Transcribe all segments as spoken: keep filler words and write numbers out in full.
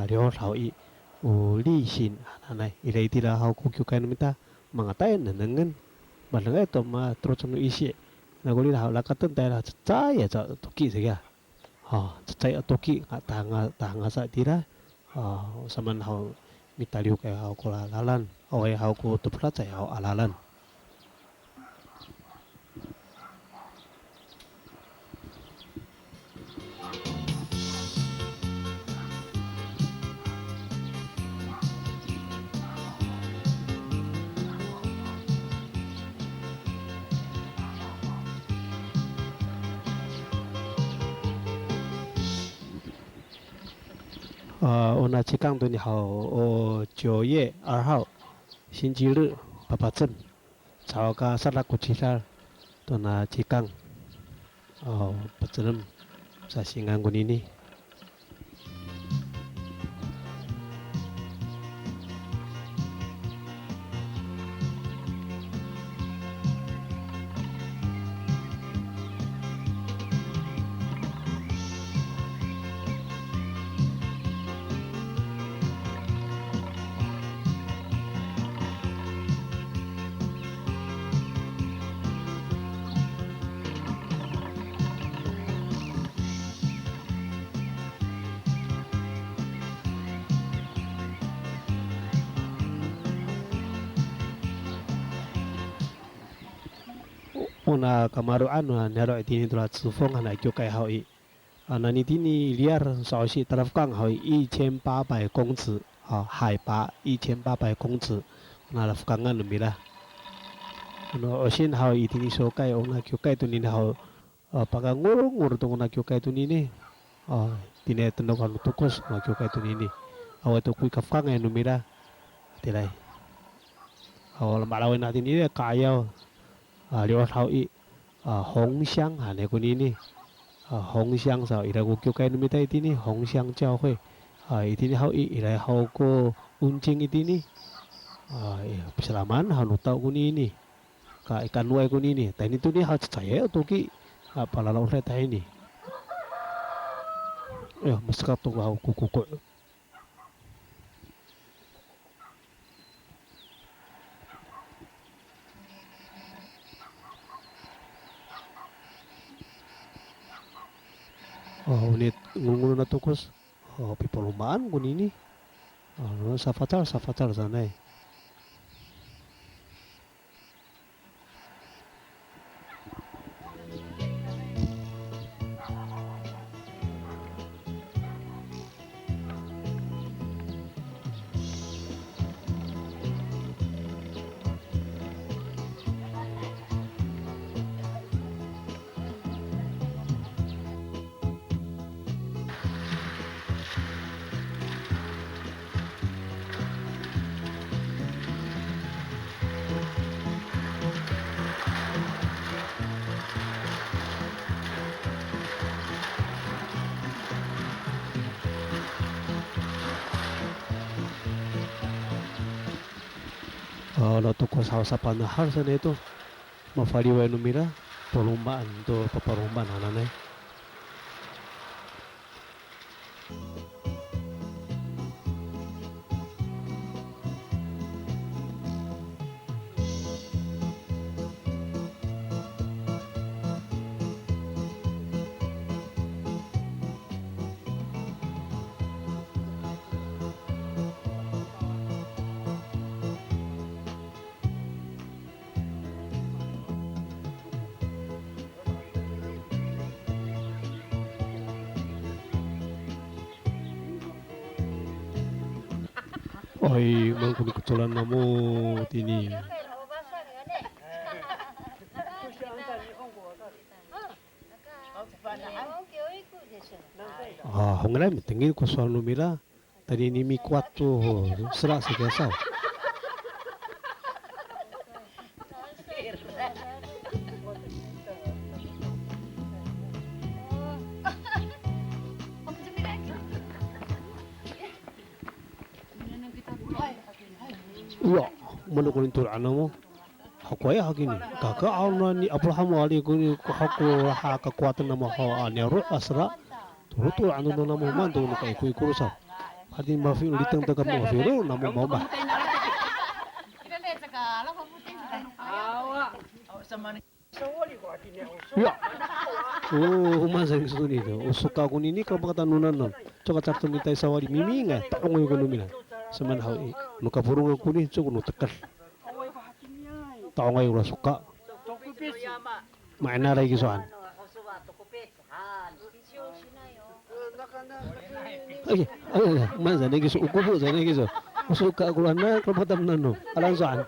Liyaw haw i, o lisin hananay, ira itira haw ko kiwkay no mita, mangataay nengnengen, madengay to ma, toroc no isi. Nako rira haw, lakaten tayra cecay aca toki saka. Ha, cecay a toki, nga, tahanga, tahangasa itira. Ha, samaan haw mitaliw kay haw ko la, lalan, awaay haw ko teflacay haw a lalan. A, ona cikang toni haw, o 九月二号, 星期日, papacem. Caho ka sadak ko cidal tona cikang, o, pacelem sasingan konini. Ona kamaro'an no niyaro' itini tora Cifong hanay kiwkay haw i. A, nani tini liyar sa'osi talafekang haw i, 一千八百公尺, a, 海拔一千八百公尺, ona lafekangan no mira. Ano 'osin haw itini sokay, ona kiwkay tonini haw, a, pakangorongor to ona kiwkay tonini. A, tini tenok ano tokos ona kiwkay tonini. Awaay to ko i kafekangay no mira. Tiray. Aw, lama'laway na tini i ka'ayaw. A, li'od haw i, a, 红香 hanay konini. A, 红香 sa, ira ko kiwkay no mita itini, 红香教会. A, itini haw i, ira haw ko 乌金 itini. A, i, pisalaman haw no tao konini. Ka, i kanoay konini. Tayni toni haw cecayay a toki. A, palalaoday tahini. Ayo, masekat to haw ko koko'. O, o nini ngolongolo na tokos, o, pipalomaan konini. O, safacal, safacal sanay. A, no tokos haw sapanahal sanay to. Mafaliway no mira, palomaan to, papalomaan hananay. Ay, maan ko nikocoran namo tini. A, hongilay mitengil ko sowal no mira. Tayni mikowa to sera sa kiya saw. Iya, mana ko nitol'an namo. Hakoya hakini, kaka aw na ni Abraham ali ko ni ko hako laha kakowaten namo haw a niyaro' a sera. Tolo to ano no namo man to no kaikoikor saw. Ati mafi liteng to kamo mafilo namo maomah. Ya. O, o maan sa kiso toni to. O soka konini kalapakatan no nanom. Cowa caay to mita i sawali mimingay, ta'ongay ko no mira. Samaan haw i, no kaforongan koni, cowa ko no teked. Ta'ongay ko ra soka. Ma'inaray kiso han. Ay, ay, ay, maan sa nai kiso, o kofo sa nai kiso. O soka ko ra na, kalapakatan no nanom. Alang soan.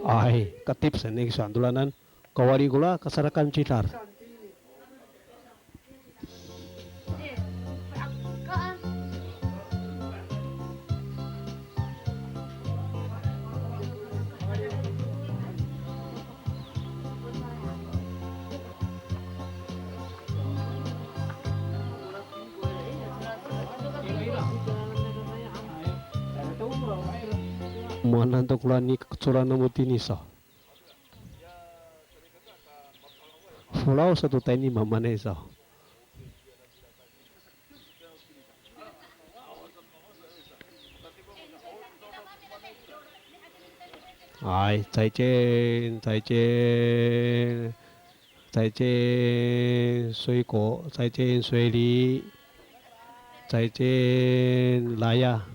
Ay, ka-tips ini sa dolanan. Kawali ko ra, kasarakan cidal. Moanan to ko ra nikecoran namo tini sa. Folaw sato tayni mamaanay saw. Ay, 再见, 再见, 再见, 水果, 再见, 水梨, 再见, laya.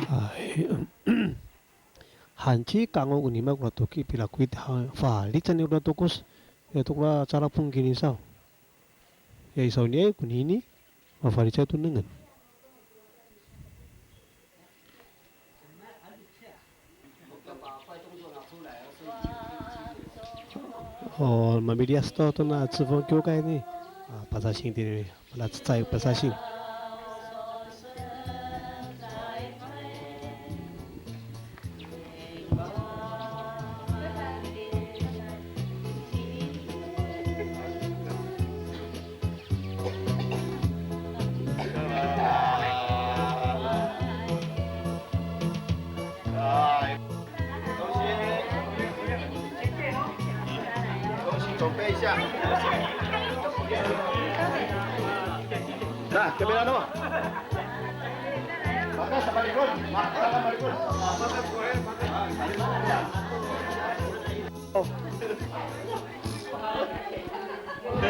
Ay, han ci kango ko nima ko ra toki pila ko iti ha, falican ni ko ra tokos, ya to ko ra carapong kini saw. Ya i sawni ay konini, mafalicay to nengneng. O, mamiliyas to, tona 赤峰教会 ni. A, pasasing tini, malacecay pasasing.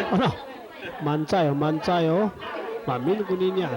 Ano, mancay, mancay, o. Maemin konini a.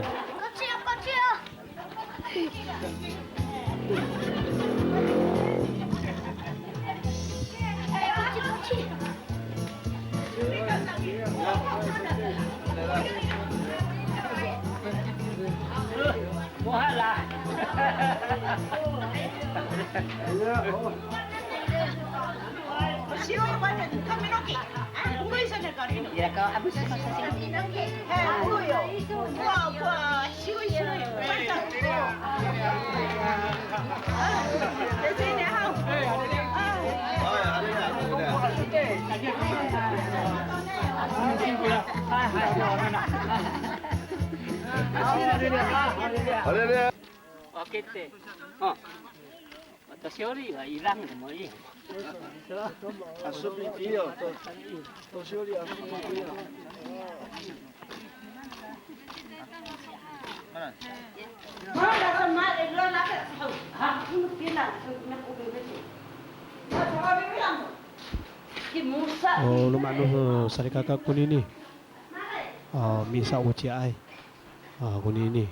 O loma' no salikaka konini. A, misa'ociyaay. A, konini.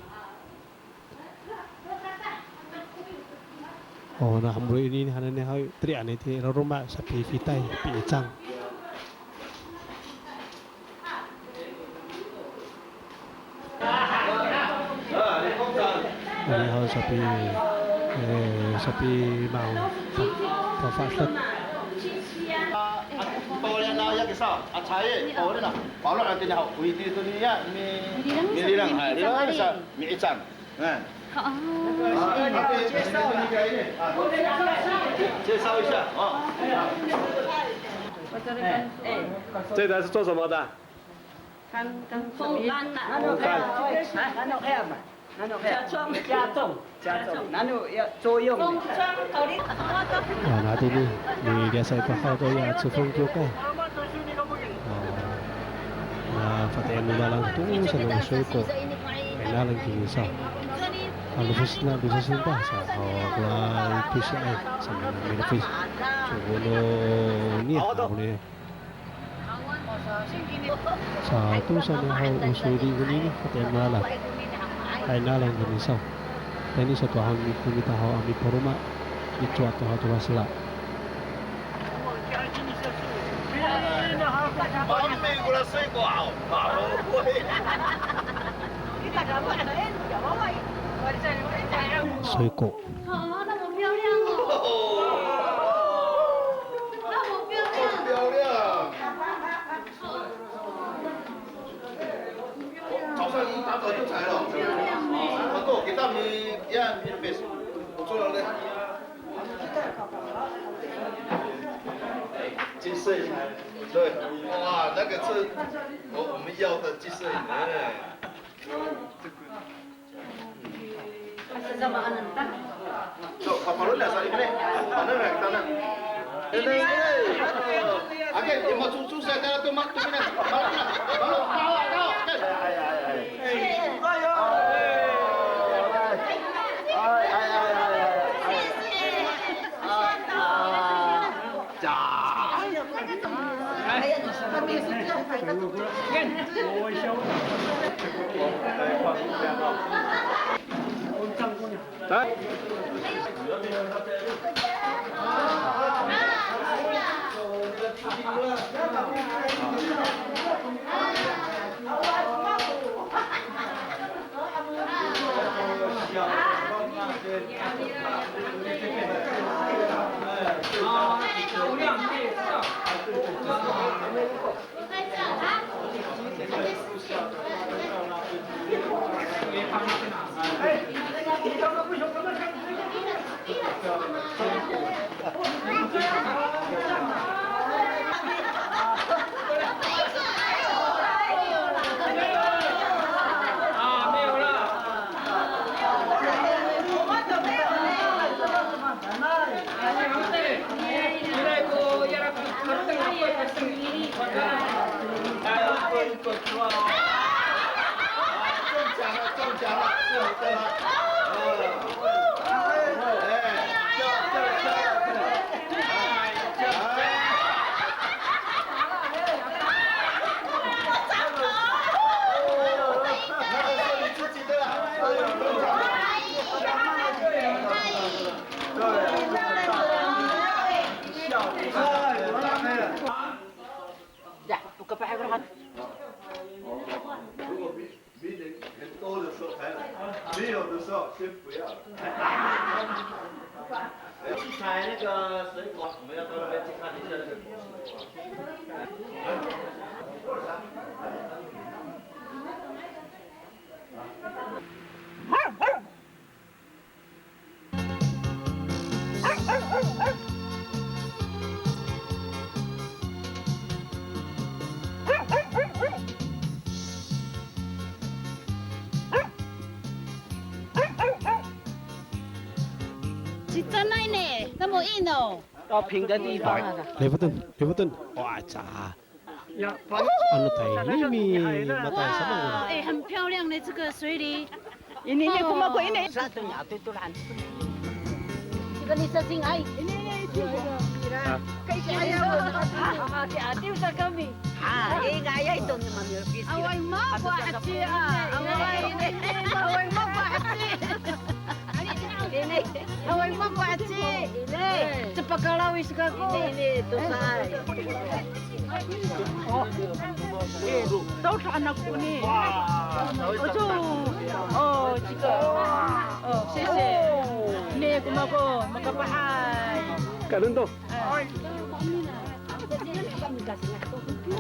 O, na hamoloy ini hananay haw, tiri anay ti laloma' sapifitay, pi'icang. Ini haw sapi, e, sapimaw, pa, pafa'edet. Sa, a, caay, o, ira, paro' a tini haw, o iti to niya, mi, milireng, milireng, hay, milireng, sa, mi'icang. Hay. Ha, a.介绍一下，啊。这台是做什么的？风帆啊。风帆。啊，那种，那种，加重，加重。 Caay, nano ya, 作用. A, na tini, miliyasay ko haw to ya Cifong kiwkay. A, na fati'en no lalan to saan ko soyko. Ay, nalan kinisaw. A, lofes na, lofes na ta sa, o, kora pisi'ay, sa milofes. Cowa no niya, a, o niya. Sa tosa no haw o soyli konini, fati'en no lalan. Hay, nalan kinisaw. Tayni sato haw ni, ko mita haw a miporoma, micowa to haw to masela. Soyko. 啊，那么漂亮哦。那么漂亮。 早上一大早就采了。很多给他们呀，那边不错了嘞。金色，对，哇，那个是我，我们要的金色，哎。 So, papalon na sa, ipinay. Ano na, kita na. Ipinay. Ake, imo, susu sa, kala to, mak, to, ipinay. Malo na. Malo, tawa, tawa. Ay, ay, ay, ay, ay. Ay, ay, ay, ay, ay. 来。Ya, buka pahay ko. 如果比，比人多的时候才来，没有的时候先不要了。去采那个水果，我们要到那边去看一下那个果树。 Cicanay ne, 那么硬哦。要平的地方啊。Lifeten, lifeten. Wa, ca. Ano tayni i, matay sa mako. 哎，很漂亮的这个水梨。 Ini, ini, ko mako ini. Sa to niya, to, to, lan. Saka ni sa singay. Ini, ini, ini. Kay si Aya, ah, si Ate, sa kami. Ah, eh, ngayay to ni Mami Elvis. Awaay mako a ci, ah. Awaay, ini, awaay mako a ci. Ini, awaay mako a ci. Ini, cepakalawi sa kako. Ini, ini, to sa. O, e, tawid han ako koni. Oso, o, cika. O, sisi. Ni, ko mako, makapahay. Karon to. A. 这边比较紧啊，都很漂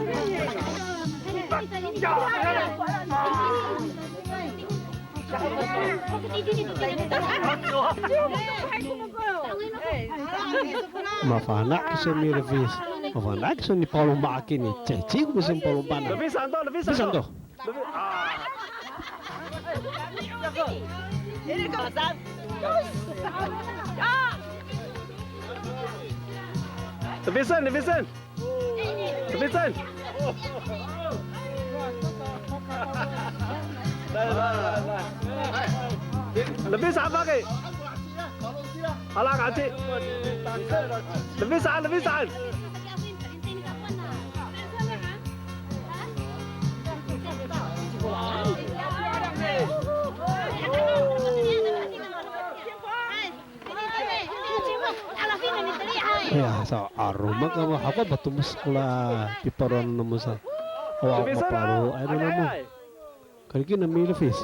Mafana' kiso milefis. Mafana' kiso nipaloma akini. Cecay ko miso nipaloma na. Lefis han to, lefis han to. Lefis han to. Lefis, a. Lefis han, lefis han. 这边站。来来来来来。这边站吧，给。好了，感谢。这边站，这边站。 Iya, sa, 'aloman kamo, hako patomos ko la piparoan namo sa. Awa, maparo, ay, no namo. Kalikina milefis.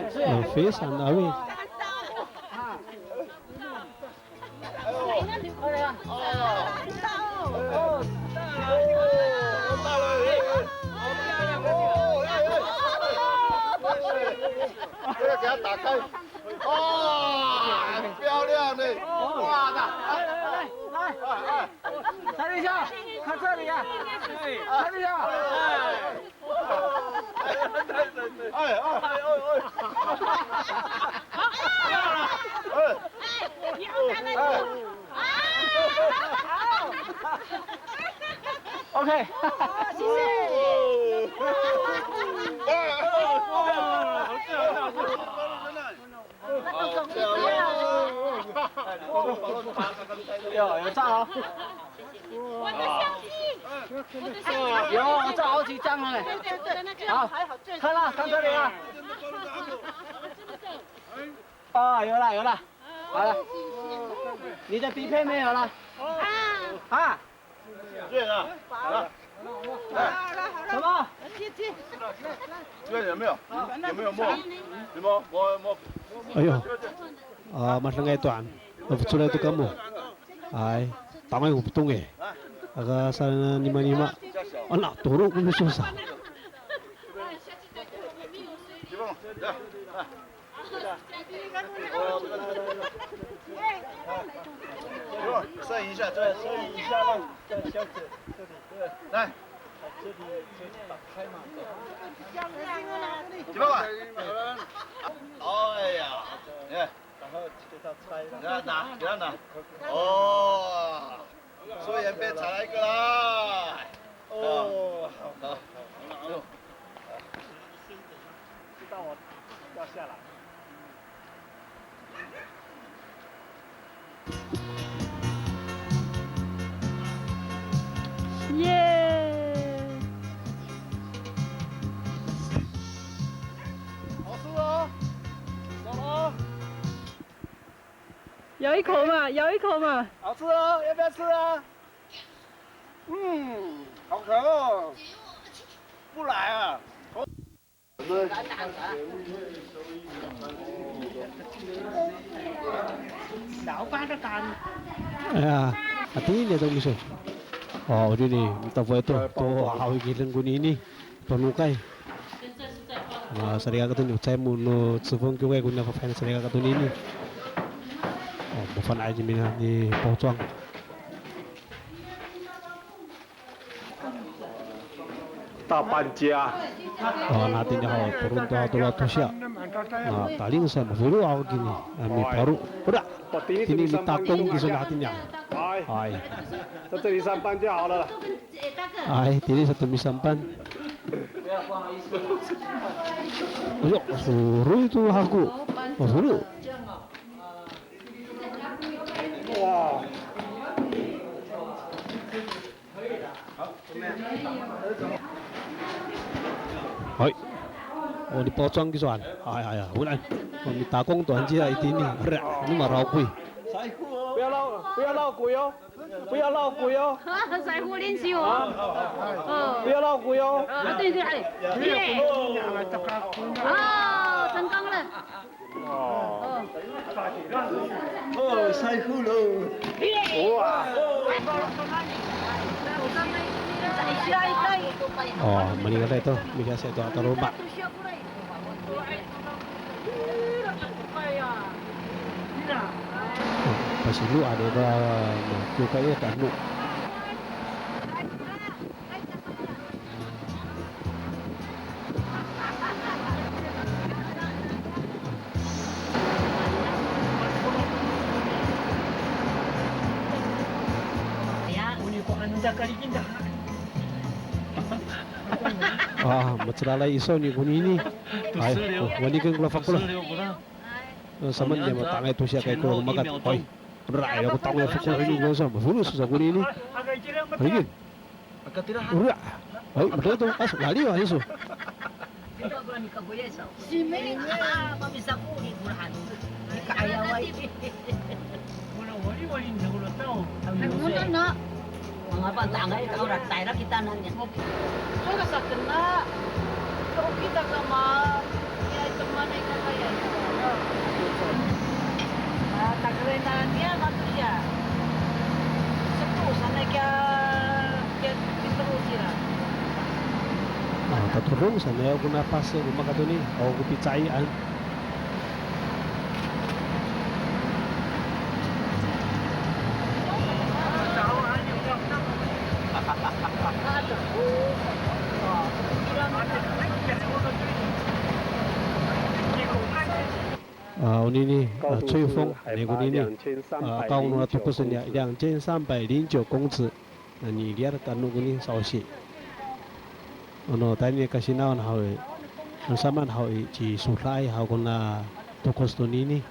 Milefis, ano 'awit. 哎呦，哎呦，哎呦，大了，哎呦，哦，哎，哎，这个给它打开，哇，很漂亮呢，哇，那，哎，哎，哎，哎，哎，看一下，看这里呀，看一下，哎。 哎，哎，哎，哎，哎。哎。哎。OK。谢谢。哎。 有，有照哦。我的相机，我的相机。有，我照好几张了嘞。对，对，对，那个。好，看了，看这里了。啊，有了，有了，好了。你的底片没有了？啊。啊。 对了，好了，来，什么？这个有没有？有没有摸？有没有摸？摸。 Ayo, a, madengay to han. Mafocelay to kamo. Ay, tangay ko petong e. Aka sanimanima. Ana, toro ko miso sa. 摄影一下，再摄影一下，让小姐这里，来，这里打开嘛，起来吧。哎呀，哎，然后给他拆了，给他拿，给他拿。哦。 顺便再来一个啦。哦，好，好，好，好。知道我掉下来。耶！好吃哦，走了哦。 咬一口嘛，咬一口嘛。好吃哦，要不要吃啊？嗯，好甜哦。不来啊。 Aya, hatini to miso. O, onini, mitafoay to, to, haw i kileng konini. Tonokay. A, salikaka tonini, o caay mo no cifong kiwkay ko niya fafahi a salikaka tonini. O, mafana'ay kami ni Pawcwang. 大半家。A, na tini haw, toron to haw tolo a tosia. A, taling sa mafolo haw kini, a, miparo. Oda, tini mitakong kiso na hatini. Ay. 在这里上班就好了啦。 Ay, tini sato misampan. Ayo, soroy to hako. O, soroy. Wa. Hay. O, ni Pawcwang kiso han. Hay, hay, hay. Holan. O, mitakong to hanci a itini. Ra, no maraw koy. 不要闹鬼哦，不要闹鬼哦。 Sayfulinsiw. 啊，不要闹鬼哦。 A, 对对，哎，耶。 A, 成功了。 哦，赛过了。 哇。 O, malingaday to, mihasay to a taloma'. O, pasino' a, ira, no, kiwkay a tano. A, macelalay i sawni konini. Ay, o, wani ken ko lafako la. Samaan niya mata'angay to siya kay ko makat. Hoy. Ira, ira ko ta'angay fako ini ko sa. Mafolos sa konini. Ay, ira. Ay, matoto. As, laliw, ay, so. Simay, a, mamisakoli ko rahan. Mika'ayaway. Wala, wali, wali, wala tao. Ay, wala na. Manga pata'angay, ka ora tayra kita naniya. Saka sakena. Saka kita kama. Iya, teman ay kakaya. A, takerenan niya, mato siya. Seto sanay kiya, kiya piteros ira. A, tatodong sanay ako na pas ko makatoni, ako ko picayian. A, onini, a, 吹风, ni konini, a, kaong no tokos niya, 两千三百零九公尺. Nani riyar tano koni sa'osi. Ano tayni kasinawan haw i, ano samaan haw i, cisodaay haw kona tokos tonini.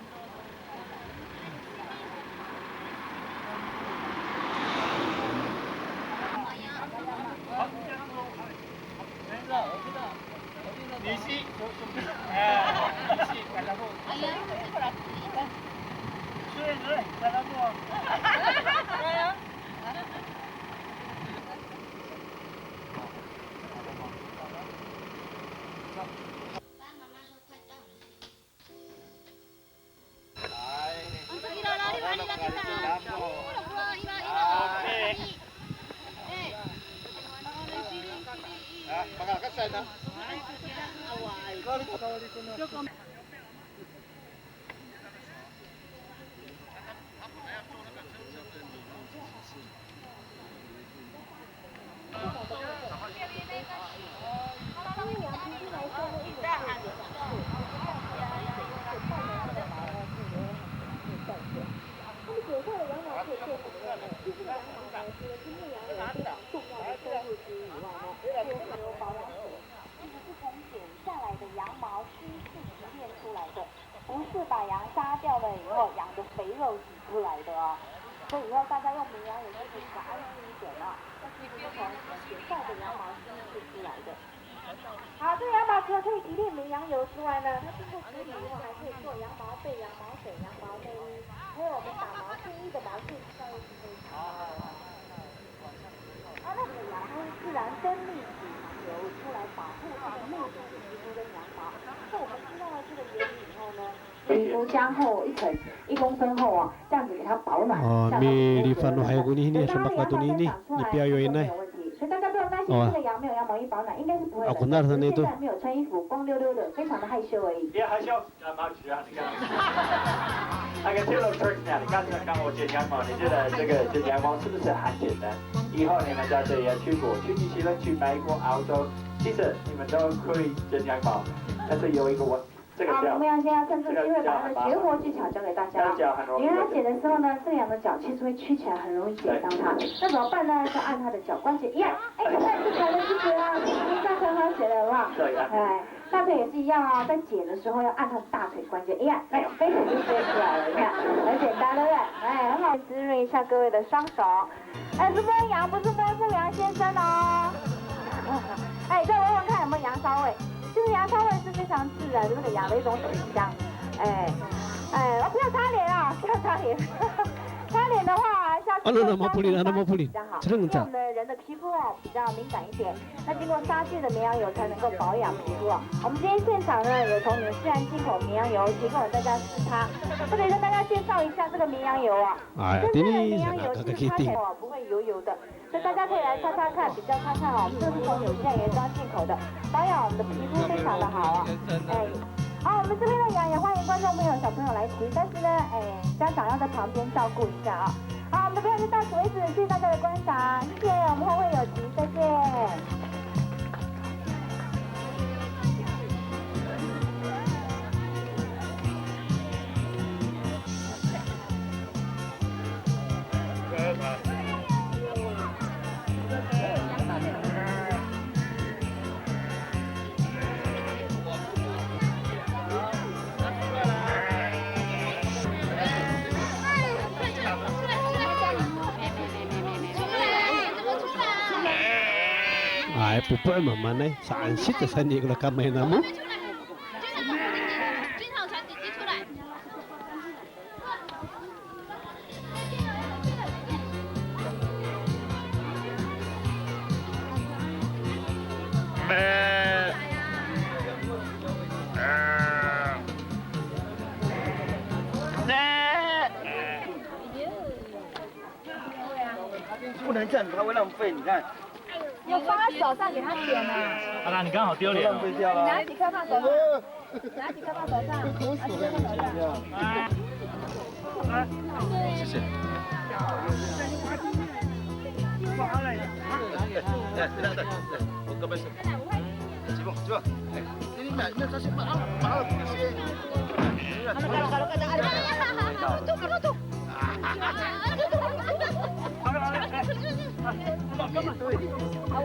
其实是从剪下来的羊毛稀释提炼出来的，不是把羊杀掉了以后，羊的肥肉挤出来的哦。所以以后大家用绵羊油就可以比较安心一点了。那其实是从剪下来的羊毛稀释出来的。好，这个羊毛除了可以提炼绵羊油之外呢，它经过处理以后，还可以做羊毛被、羊毛枕、羊毛内衣，还有我们打毛线衣的毛线，效益是非常好的。 啊，那个羊它是自然分泌脂肪油出来保护它的内脏皮肤跟羊毛。那我们吃到了这个原理以后呢，皮肤加厚一层，一公分厚哦，这样子给它保暖。O, milifanohay konini a demak tonini, nipiyayoinay. 所以大家不用担心，这个羊没有羊毛衣保暖，应该是不会冷的。只是现在没有穿衣服，光溜溜的，非常的害羞而已。别害羞。 羊毛取啊，你看。那个 Taylor Swift 那样，你看，刚刚我剪羊毛，你觉得这个剪羊毛是不是很简单？以后你们大家也去过，去New Zealand、去美国、澳洲，其实你们都可以剪羊毛，但是有一个问，这个脚，好，我们要现在趁这个机会把它的绝活技巧教给大家。这个脚很容易。你看它剪的时候呢，这个羊的脚其实会曲起来，很容易剪伤它。那怎么办呢？就按它的脚关节一按，哎，你看就弹了出来啦，这样很好剪了，有没有？对啊。哎， 大腿也是一样哦，在剪的时候要按它大腿关节，哎呀，哎，飞腿就飞出来了，你看，很简单，对不对？哎，很好，滋润一下各位的双手。哎，这摸羊不是摸牧羊先生哦。哎，再闻闻看有没有羊骚味。其实羊骚味是非常自然的，那个羊的一种体香。哎，哎，哦，不要擦脸啊，不要擦脸。擦脸的话， Ano na mapolin, ano mapolin. 这样好，因为我们的人的皮肤哦比较敏感一点，那经过杀菌的绵羊油才能够保养皮肤哦。我们今天现场呢有从纽西兰进口绵羊油，提供给大家试擦，特别跟大家介绍一下这个绵羊油啊。哎呀，这个绵羊油其实擦起来哦不会油油的，所以大家可以来擦擦看，比较擦看哦，我们这是从纽西兰原装进口的，保养我们的皮肤非常的好哦。哎，好，我们这边的羊也欢迎观众朋友、小朋友来骑，但是呢，哎，家长要在旁边照顾一下啊。 好，我们的表演就到此为止，谢谢大家的观赏，谢谢，我们后会有期，再见。 Ay, popo' mamaan, saan sita saan i kora kamay namo.不能这样，它会浪费，你看。要放在手上给它舔啊。啊，那你刚好丢脸了。浪费掉了。你拿几颗放手上。 拿几颗放手上，拿几颗放手上。谢谢。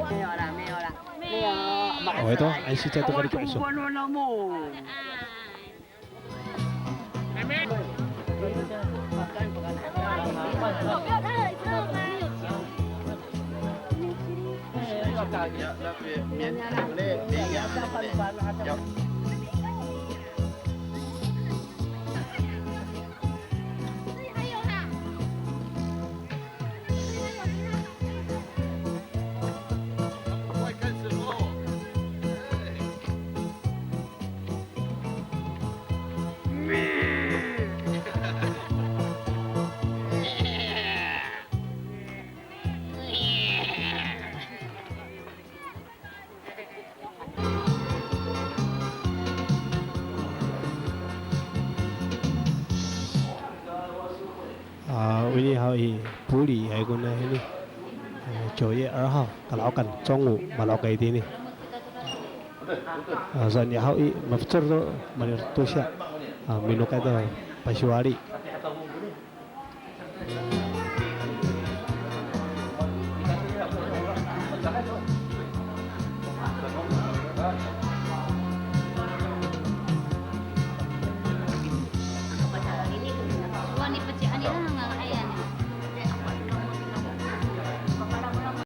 没有啦，没有啦。 O ito, ay, sita to kali ko iso. A, o ini haw i Poli, ay kona ini. A, 九月二号, kalahokan, 中午, malahokay itini. A, saan i haw i, mafecol to, malirto siya. A, minokay to, pasiwali.